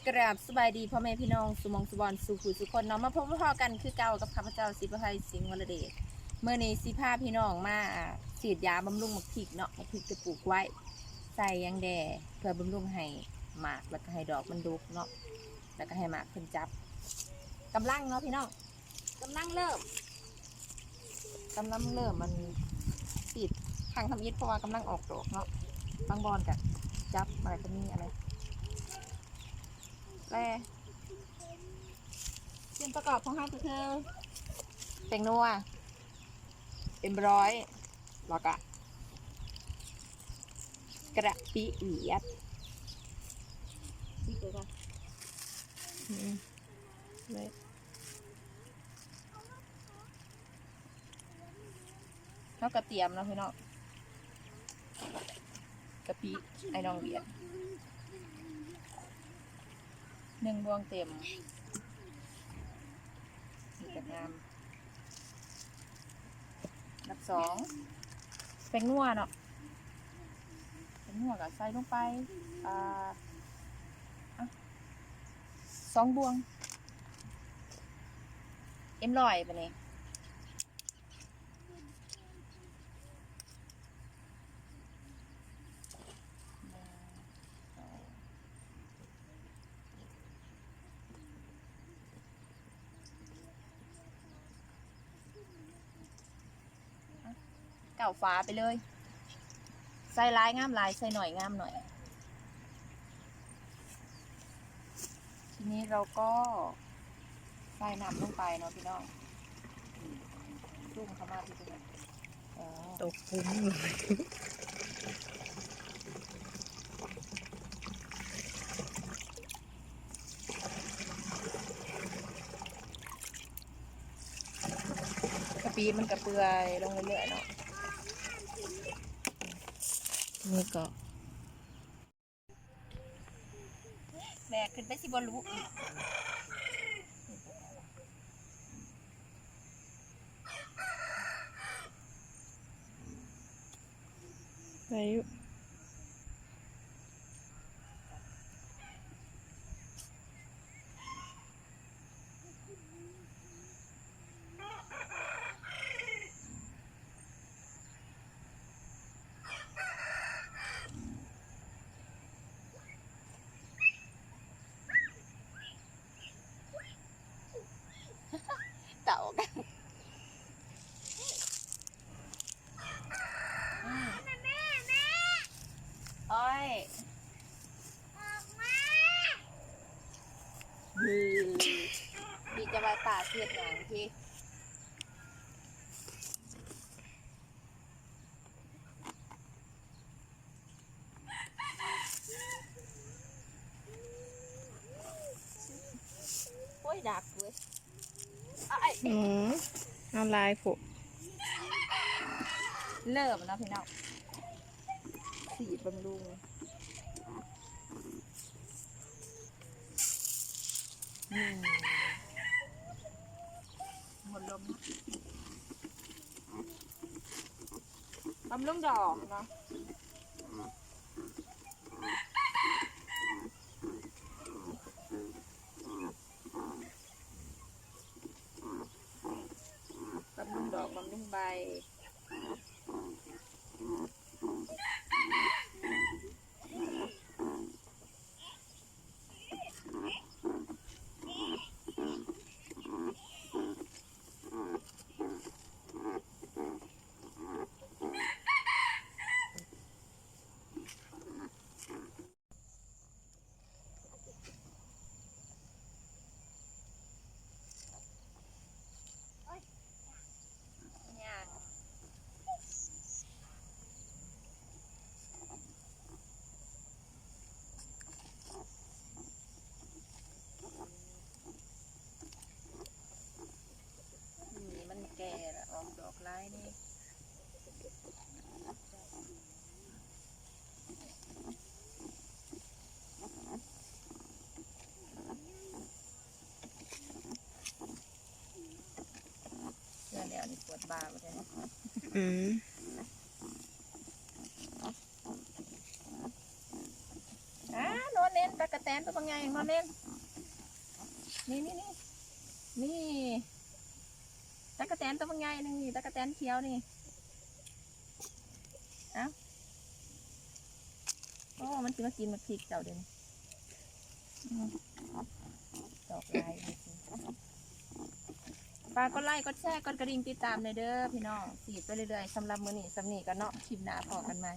ກາບສະບາຍດີພໍ່ແມ່ພີ່ນ້ອງສູ່ໝ່ອງສູ່ບ່ອນສູ່ຜູ້ສູ່ຄົນເນາະ ມາພົບມາພໍ້ກັນຄືເກົ່າກັບຂ້າພະເຈົ້າ ສີປະໄພ ສິງວະລະເດດ. ມື້ນີ້ຊິພາພີ່ນ້ອງມາ ອາ ສີດຢາບຳລຸງໝາກພິກເນາະ ໝາກພິກທີ່ປູກໄວ້ ໃສ່ຫຍັງແດ່ ເພື່ອບຳລຸງໃຫ້ໝາກ ແລ້ວກໍໃຫ້ດອກມັນດົກເນາະ ແລ້ວກໍໃຫ້ໝາກເພິ່ນຈັບ ກຳລັງເນາະພີ່ນ້ອງ ກຳລັງເລີ່ມ ກຳລັງເລີ່ມ ອັນ ສີດຄັ້ງທຳອິດ ເພາະວ່າກຳລັງອອກດອກເນາະ ບາງບ່ອນກະຈັບ ອາດຈະມີອັນນັ້ນ ແລະ ສ່ວນປະກອບຂອງເຮົາກໍຄື ແປ້ງນົວ ເອັມຮ້ອຍ ແລ້ວກະ ກະປິຫວຽດ ອືມ ເຮົາກະຕຽມເນາະພີ່ນ້ອງ ກະປິໄອ້ນ້ອງຫວຽດ ໜຶ່ງບ່ວງເຕັມ ນີ້ກະງາມ. ອັນດັບສອງ ແປ້ງນົວເນາະ ແປ້ງນົວກະໃສ່ລົງໄປ ອ່າ ອ່ະ ສອງບ່ວງ ເອັມຮ້ອຍ ບາດນີ້. ເກົ້າຝາໄປເລີຍ ໃສ່ຫຼາຍງາມຫຼາຍ ໃສ່ໜ້ອຍງາມໜ້ອຍ. ທີນີ້ເຮົາກໍໃສ່ນ້ຳລົງໄປເນາະພີ່ນ້ອງ ຊຸ່ມເຂົ້າມາທີ່ຕົວ ອໍ ຕົກປຸ້ມເລີຍ. ກະປິມັນກະເປື່ອຍລົງເລື້ອຍໆເນາະ ນີ້ກໍ ແບກຂຶ້ນໄປຊິບໍ່ລຸອີກ ໄດ້ຢູ່. ເຕົາກັນ ອືມ ໂອ້ຍ ອອກມາ ບີ ບີຈະວ່າຕາເຮັດຫຍັງພີ້? ໂອ້ຍ ດັກເວີຍ ອາຍ ອືມ ເອົາຫຼາຍໂພດ ເລີ່ມແລ້ວພີ່ນ້ອງ ສີດບຳລຸງ ອືມ ໝົດລົມ ບຳລຸງດອກເນາະ ບຳລຸງດອກ ບຳລຸງໃບ. ນີ້ມັນແກ່ລະ ອອກດອກຫຼາຍນີ້. ເທື່ອແລ້ວນີ້ປວດບ່າບໍ່ໄດ້. ອືມ ອາ ນອນເຫຼັ້ນຕະກະແຕ นตัวบักใหญ่มาเล่น นี่ นี่ นี่ นี่ ตั๊กแตนตัวบักใหญ่หนึ่ง นี่ ตั๊กแตนเขียวนี่ เอ้า โอ้ มันสิมากินหมากพริกเจ้าเด้นี่ อืม ดอกลายนี่สิ ฝากกดไลค์ กดแชร์ กดกระดิ่งติดตามแหน่เด้อพี่น้อง สิไปเรื่อยๆ สำหรับมื้อนี้ส่ำนี้ก่อนเนาะ คลิปหน้าพ้อกันใหม่